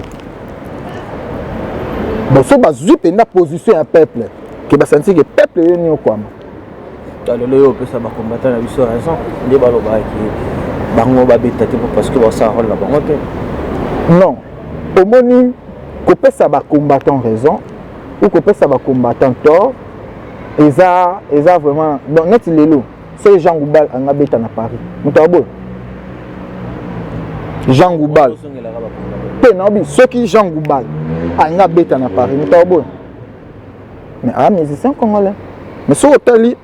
Bon, so bazwi mpenza position ya peuple ke basanti ke peuple yo niokwama. Lelo oyo opesa bacombattant na biso raison nde balobaki bango babeta te parce que basala rôle na bango te. Non, omoni, kopesa bacombattant raison ou kopesa bacombattant tort eza vraiment, donc neti lelo soki Jean Goubal anga beta na Paris, moto aboye Jean Goubal te. Naobi soki Jean Goubal anga beta na Paris, moto aboye, mais aa musicien congolais. Mais soki otali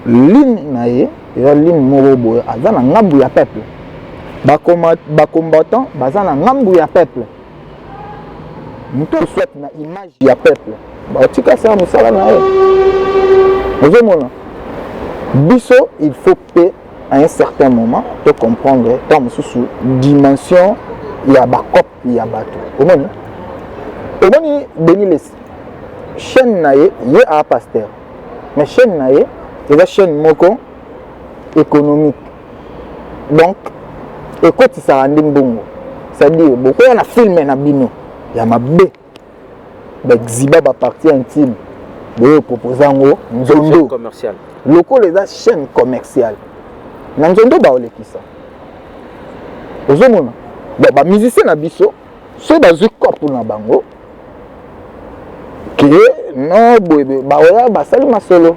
ligne na ye, eza ligne moko boye, aza na ngambu ya peuple, bacombattant baza na ngambu ya peuple. Moto soit na image ya peuple, batika sala mosala na ye. Ozomona biso, il faut mpe à un certain moment to comprendre ntango mosusu dimension ya bacope ya bato. Omoni Denis Lessie, chaîne na ye, ye aa pasteur, mais chaîne na ye eza chaîne moko économique, donc ekotisaka nde mbongo. C'est-à-dire bokoya na film na bino ya mabe, baexhiba bapartie intime, boye propose yango nzondo commercial. Lokola eza chaîne commerciale na nzondo, baolekisa. Ozomona, bon, bamusicien na biso soki bazwi cope na bango ke no boye, baoya basali masolo,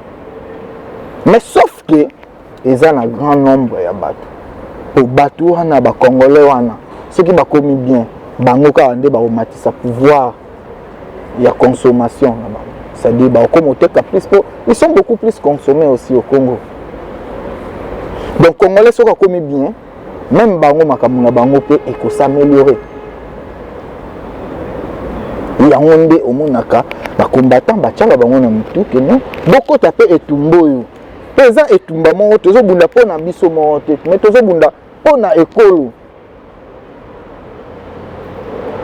mais sauf ke eza na grand nombre ya bato. Po bato wana, bacongolais wana, soki bakomi bien, bango kaka nde bakomatisa pouvoir ya consommation na bango, c'est-à-dire bakokoma oteka plus po ils sont beaucoup plus consommés aussi au Congo. Donc congolais soki akomi bien, même bango makambo na bango mpe ekos'améliorer. Yango nde omonaka bacombattant batiaka bango na motu keno bokota mpe etumba oyo, mpe eza etumba moko tozobunda mpo na biso moko te, mais tozobunda mpo na ekolo.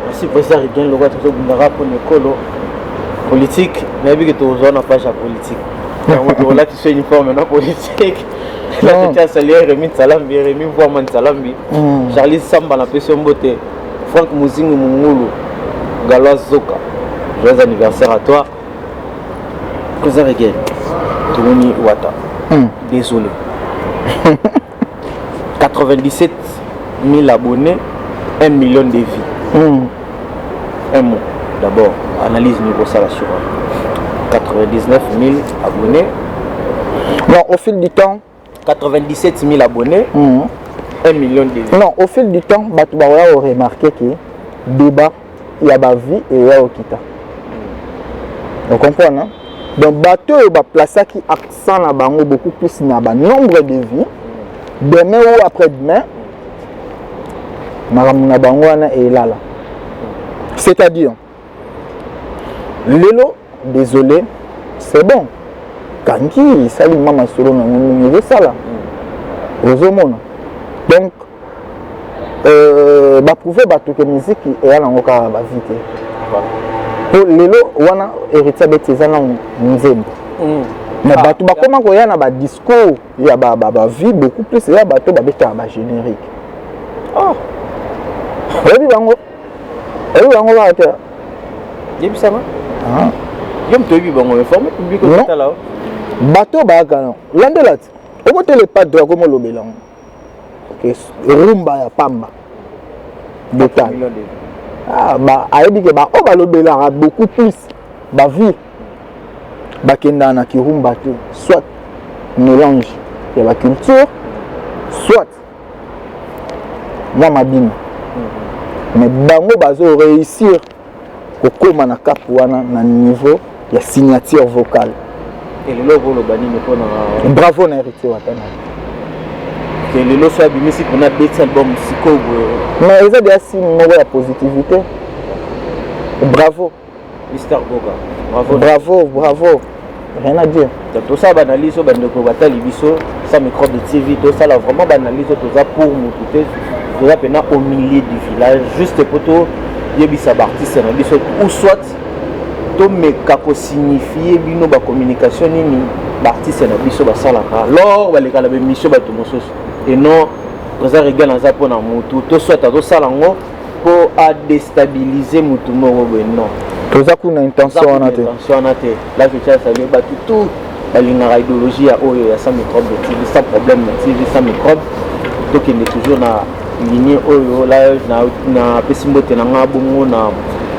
Merci, président Rigen. Lokola tozobundaka mpo na ekolo, politique, nayebi ke tozwa na page ya politique, yango tokolati so uniforme na politique. Natia saluer Remi Nsalambi, Remi Voama Nsalambi, Charlie Samba, napesi yo mbote, Frank Muzingi Mungulu, Galois Zoka, joyeux anniversaire à toi. Président Rigen, tomoni Wata, désolé, 97 000 abonnés, 1 million de vues. Un mot d'abord, analyse niveau ça sur 99 000 abonnés. Non, au fil du temps. 97 000 abonnés, 1 million de vues. Non, au fil du temps, bato bakoya koremarquer ke débat ya bavues eya okita. Ocomprendre, hein? Donc bato oyo baplasaki accent na bango beaucoup plus na banombre de vues, demain ou après demain makambo na bango wana elala. C'est-à-dire lelo, désolé, c'est bon, kangi esali ma masolo nango ndenge ezosala. Ozomona, donc baprouve bato ke miziki eya nango kaka bavues te. Po lelo wana Héritier abeti, eza nango nzembo, mais bato bakóma koya na badiscours ya bavues beaucoup plus, eya bato babetaka bagénérique. Oyebi bango, oyebi bango kaka te. Yebisanga, yo moto oyebi bango, informe public otala. Bato bayaka na landela ti okotela epadre, akomolobela yango rumba ya pamba total. Ayebi ke baoyo balobelaka beaucoup plus bavues bakendaka na kirumba te, soit mélange ya baculture, soit mwa mabino, mais bango bazo réussir kokóma na cap wana na niveau ya signature vocale. Elelo okoloba nini mpona? Bravo na Héritier Watanabe. Lelo so abimisi mpona beti album sikoyo boye. Mais eza deya signe moko ya positivité. Bravo. Mr Goga, bravo. Bravo, bravo. Rien à dire. Donc tosala baanalyse oyo, bandeko batali biso Sans Microbe de TV, tosala vraiment baanalyse oyo. Toza pour motu te, toza mpena au milieu du village, juste po toyebisa baartiste na biso ou soit tomeka kosignifie bino bacommunication nini baartiste na biso basalaka lors baleka na baémission bato mosusu. Et non, président Regan aza mpona motu to soit azosala yango mpo adéstabiliser motu moko boye, non. Toza kuna intention wana te. Intention wana te. Là, je tiens à saluer bato tout balingaka idéologie ya oyo ya Sans Microbe de TV, sans problème na TV Sans Microbe. Tokende toujours na ligne oyo. La napesi mbote na nga bongo na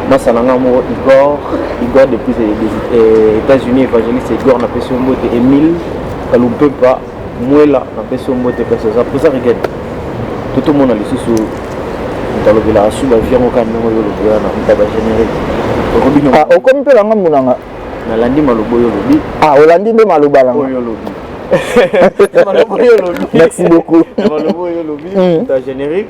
masa na nga moko Igor, Igor depuis les États-Unis, évangéliste Igor, napesi yo mbote. Emile Kalumpempa Mwela, napesi yo mbote. Place oza, président Regan, to tomona lisusu moto alobelaka su bavie yango kaka ndenge oyo olobi wana, moto ya bagénérique Robino. Ah, okomi mpe nanga mbunanga. Nalandi maloba oyo olobi. Ah, olandi nde maloba nanga. Oyo olobi, maloba oyo olobi. Merci beaucoup. Maloba oyo olobi, moto ya générique.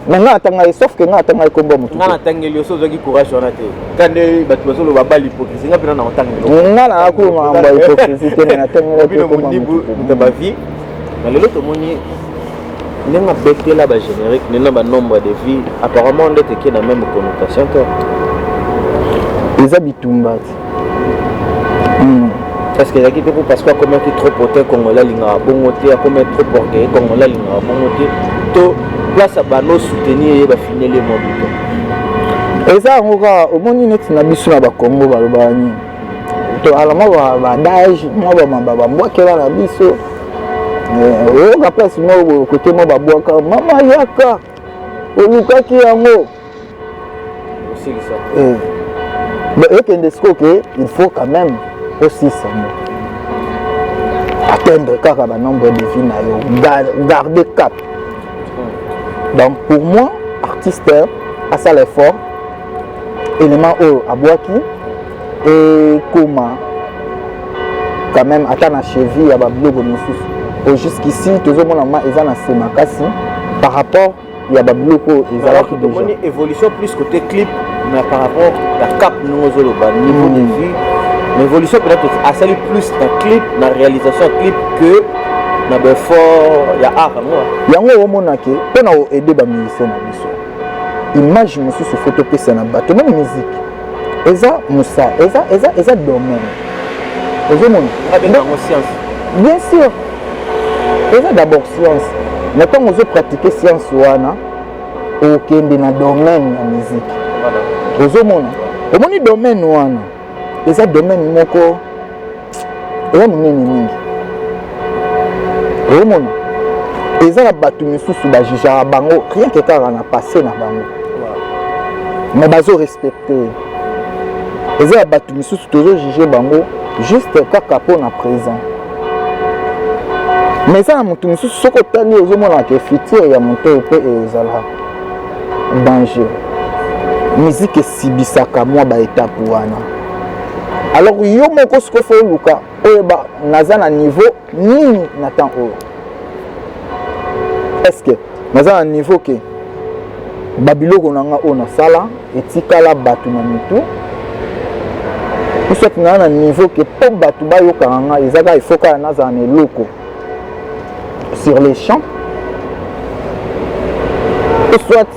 Mais nga atanga ye, sauf que nga atanga ye kombo ya motu. Nga natangeli yo, so ozwaki courage wana te, ka nde bato bazoloba ba l'hypocrisie, nga mpena na kotangela. Nga na akulu makambo ya hypocrisie te, mais natangela te Robino kombo ya Mondibu, motu te. moto ya bavie na lelo, tomoni ndenge abetela bagénérique, ndenge na banombre de vie, apparemment nde teke na même connotation te. Eza bitumba te. Parce que ezalaki te po parce que akomaki trop potin, congolais alingaka bongo te, akomaki trop orgueil, congolais alingaka bongo te, to place ya bano soutenir ye, bafineli ye mwa buto. Eza yango kaka. Omoni neti na biso na Bakongo balobaka nini? To ala mwa badage, mwa bambwakela na biso. Oyoka place moko boye, kote mwa babwaka mama yaka olukaki yango. Osilisa. Mais ekende sikoyo ke il faut quand même osisa ngo, atteindre kaka banombre de vie na yo, garder cap. Donc pour moi, artiste asala effort, élément oyo abwaki ekoma quand même ata na cheville ya babiloko mosusu. Po jusqu'ici tozomona ma eza na se makasi par rapport ya babiloko oyo ezalaki déjà. Tomoni évolution plus côté clip, mais par rapport ya cap ndenge ozoloba, niveau de vie, mais évolution peut-être asali plus na clip, na réalisation ya clip, que na baeffort ya art yango. Yango omonake mpo na koaider bamusicien na biso, image mosusu fo topesa na bato. Même musique eza mosala, eza domaine, ozomona. Abenga yango science. Bien sûr, eza d'abord science. Na ntango ozopratique science wana, okende na domaine ya musique. Ozomona, omoni domaine wana eza domaine moko eza monene mingi. Ozomona, eza na bato misusu bajugeaka bango rien que kaka na passé na bango, mais bazorespecte. Eza ya bato misusu tozojuge bango juste kaka mpo na présent, mais eza na moto mosusu, soki otali, ozomona ke futur ya moto oyo mpe ezala danger. Musique esibisaka mwa baétape wana. Alors yo moko sikoyo fo oluka oyeba naza na niveau nini na temps oyo. Est ce que naza na niveau ke babiloko na nga oyo nasala etikala bato na mitu, ou soit naa na niveau ke mpo bato bayokaka nga, eza kaka ifo kaka nazala na eloko sur les champs, ou soit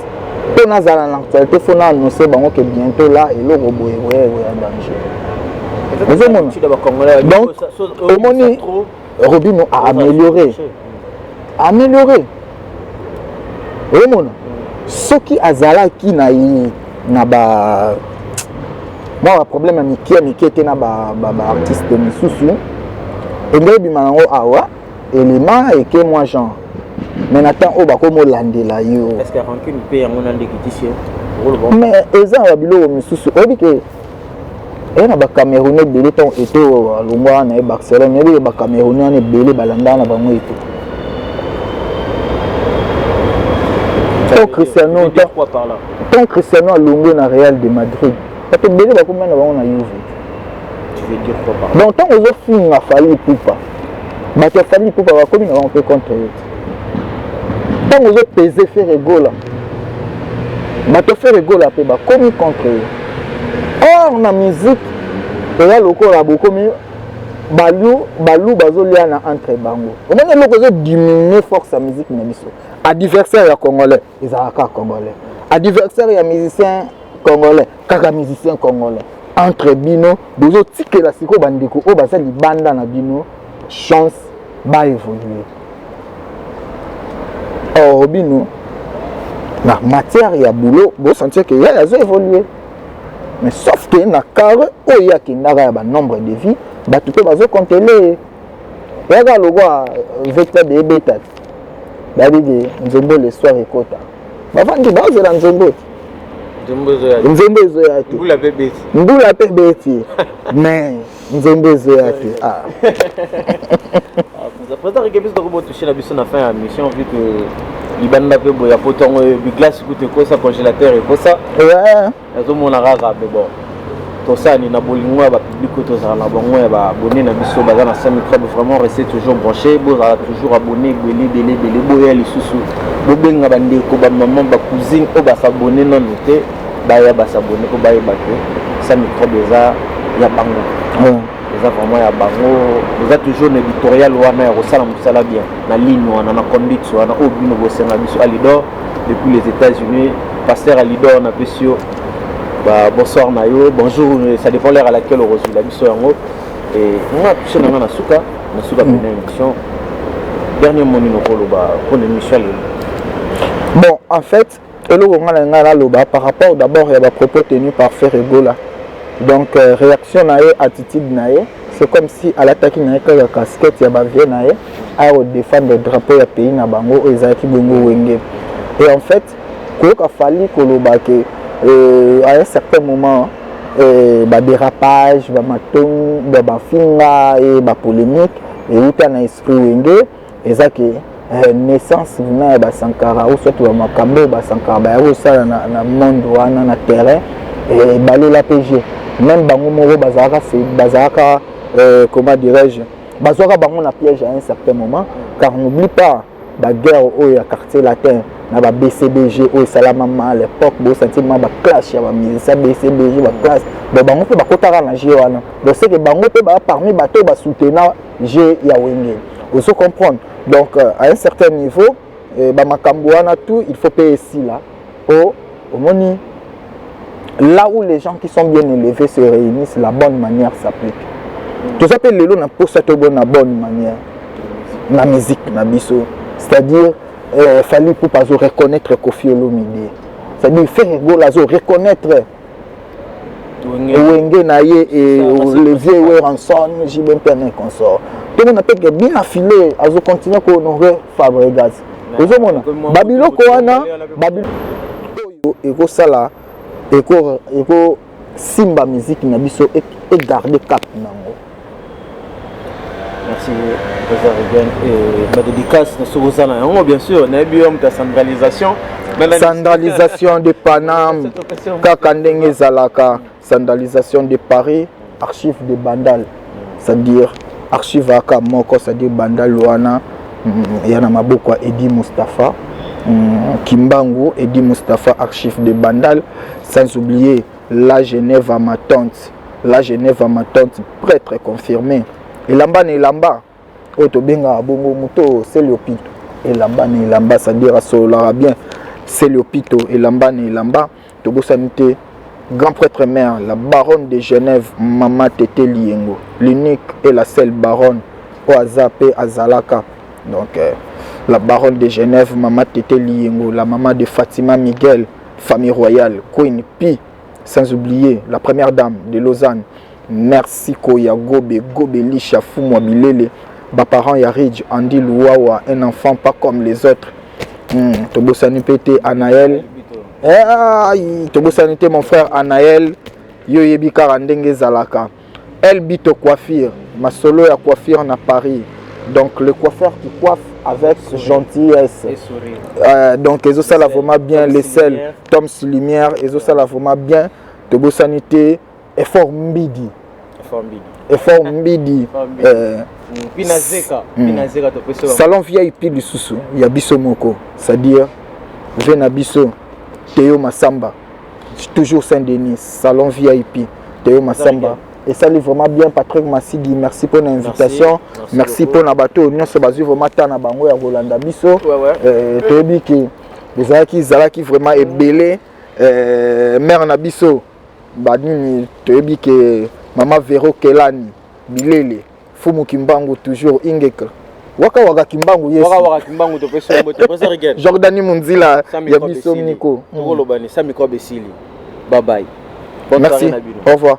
mpo nazala na actualité, fo na annonce bango ke bientôt là eloko boye boye boye ya danger? Ozomona, donc omoni Robino a amélioré, amélioré. Ozomona, soki azalaki na ye na ba mwa baproblème ya mike ya mike te na baartiste misusu, enge ebima nango awa élément eke mwa genre. Mais na temps oyo bakomi olandela yo. Mais eza na babiloko misusu, oyebi ke eya na bacamerounais ebele. Ntango Eto alongwa wana ye Barcelone, oyebi ke bacamerounais wana ebele balandaka na bango Eto to Cristiano. Tant Cristiano alongwe na Real de Madrid, bato ebele bakomi na bango na Juve. Donc ntango ozofinga Fally Ipupa, bato ya Fally Ipupa bakomi na bango mpe contre yo te. Ntango ozopese Ferre Gola, bato ya Ferre Gola mpe bakomi contre yo. Or na musique eya lokola bokomi Balu balu bazoliana entre bango. Omoni eloko ezodiminue force ya musique na biso. Adversaire ya congolais ezalaka kaka congolais, adversaire ya musicien congolais kaka musicien congolais. Entre bino bozotikela sikoyo bandeko oyo baza libanda na bino chance baévolue. Or bino na matière ya boulot bosentir ke ye azo évolue, mais sauf que na carré oyo ye akendaka ya banombre de vie, bato mpe bazokontele ye. Eyaka lokwa vecteur de ebeta te, bayebi ke nzembo le soir ekota, bavandi bazela nzembo te, nzembo ezoya te, mbula mpe beti, mais nzembo ezoya te. Ah. Président Rike, biso tokobotouche na biso na fin ya mission, vu que libanda mpe boye ya poto yango biglace kutu ekosa, congélateur ekosa. Nazomona kaka, mais bon, tosani na bolingo ya bapublic oyo tozala na bango, ya baabonné na biso baza na Sans Microbe. Vraiment, restez toujours branché, bozala toujours abonné ebele ebele ebele. Boya lisusu, bobenga bandeko, bamama, bacousine oyo basabone nanu te, baya basabone mpo bayeba ke Sans Microbe eza ya bango, eza vraiment ya bango. Eza toujours na éditorial wana ya kosala mosala bien na ligne wana, na conduite wana oyo bino bosenga biso. Alidor depuis les États-Unis, pasteur Alidor, napesi yo ba bonsoir na yo, bonjour, ça dépend l'heure à laquelle okozwila biso yango. Nga touche na nga na suka na suka pena émission. Dernier mot nini okoloba mpona émission ya lelo? Bon, en fait, eloko nga na ngai naloba par rapport d'abord ya bapropos tenus par Ferre Gola, donc réaction na ye, attitude na ye, c'est comme si alataki na ye kaka casquette ya bavieux na ye, aya kodéfendre drapeau ya pays na bango oyo ezalaki bongo Wenge. Et en fait, koyoka Fally koloba ke à un certain moment badérapage, bamatongi, bafinga e bapolémique euta na esprit Wenge, eza ke naissance vraiment ya basankara ou soit bamakambo oyo basankara baya kosala na monde wana, na terrain balola pg. Même bango moko bazalaka, comment dirais-je, bazwaka bango na piège à un certain moment, car n'oublie pas baguerre oyo ya Quartier Latin na ba BCBG oyo esalama à l'époque. Bosanti ma baclash ya bamusicien BCBG, baclash. Donc bango mpe bakotaka na jeu wana. Donc c'est que bango mpe baa parmi bato oyo basoutenant jeu ya Wenge, ozo comprendre. Donc à un certain niveau, bamakambo wana tout, il faut mpe esila po omoni, là où les gens qui sont bien élevés se réunissent, la bonne manière s'applique. Toza mpe lelo na mposa tobona bonne manière na musique na biso, c'est-à-dire Fally Ipupa azo reconnaître Koffi Olomide, c'est-à-dire Ferre Gola azo reconnaître Wenge na ye et le vieux Werrason, JB Mpiana et consort. Tomona mpe ke bina file azocontinue kohonorer Fabregas. Ozomona babiloko wana, babiloko oyo ekosala, ekosimba musique na biso egarde cap nango. Merci, président Regan. Et ma dédicace na soki oza na yango, bien sûr, nayebi yo moto ya centralisation. Centralisation de Paname, kaka ndenge ezalaka, centralisation de Paris, archive de Bandal, c'est-à-dire archive aka moko, c'est-à-dire Bandal wana ya na maboko ya Edi Mustapha Kimbangu, Edi Mustapha, archive de Bandal. Sans oublier la Genève à ma tante, la Genève à ma tante, prêtre confirmé, elamba na elamba oyo tobengaka bongo moto Seliopito, elamba na elamba, c'est-à-dire asololaka bien, Seliopito, elamba na elamba. Tobosani te grand prêtre mère, la baronne de Genève, mama Tete Liengo, l'unique et la seule baronne oyo aza mpe azalaka. Donc la baronne de Genève, mama Tete Liengo, la maman de Fatima Miguel, famille royale, Queen P. Sans oublier la première dame de Lausanne, merci Koya Gobe Gobe Lisha Fumwa Bilele, baparent ya Ridge Andy Luwawa, un enfant pas comme les autres. Tobosani mpe te Anaël, eh, tobosani te mon frère Anaël, yo oyebi kaka ndenge ezalaka. Elbito Coiffure, masolo ya coiffure na Paris, donc le coiffeur qui coiffe avec gentillesse. Donc ezosala vraiment bien, les sels Toms Lumière, ezosala vraiment bien. Tobosani te Effort Mbidi, Effort Mbidi, salon VIP lisusu ya biso moko, c'est-à-dire ve na biso Teo Masamba, toujours Saint-Denis, salon VIP Teo Masamba. Esali vraiment bien. Patrick Masidi, merci mpona invitation. Merci Merci beaucoup. mpona bato oyo nyonso bazwi vraiment temps na bango ya kolanda biso. Toyebi ke ezalaki ezalaki vraiment ebele. Mare na biso banini, toyebi ke mama Vero Kelani Bilele Fumu Kimbangu, toujours ingeka waka waka Kimbangu, Yesu. Waka waka Kimbangu, topesi yo mbote, Président Rigen. Jordani Munzila Sans ya microbe biso esili. miko. Tokoloba ni sans microbe esili. Bye bye. Bonne Merci. soirée na bino. Au revoir.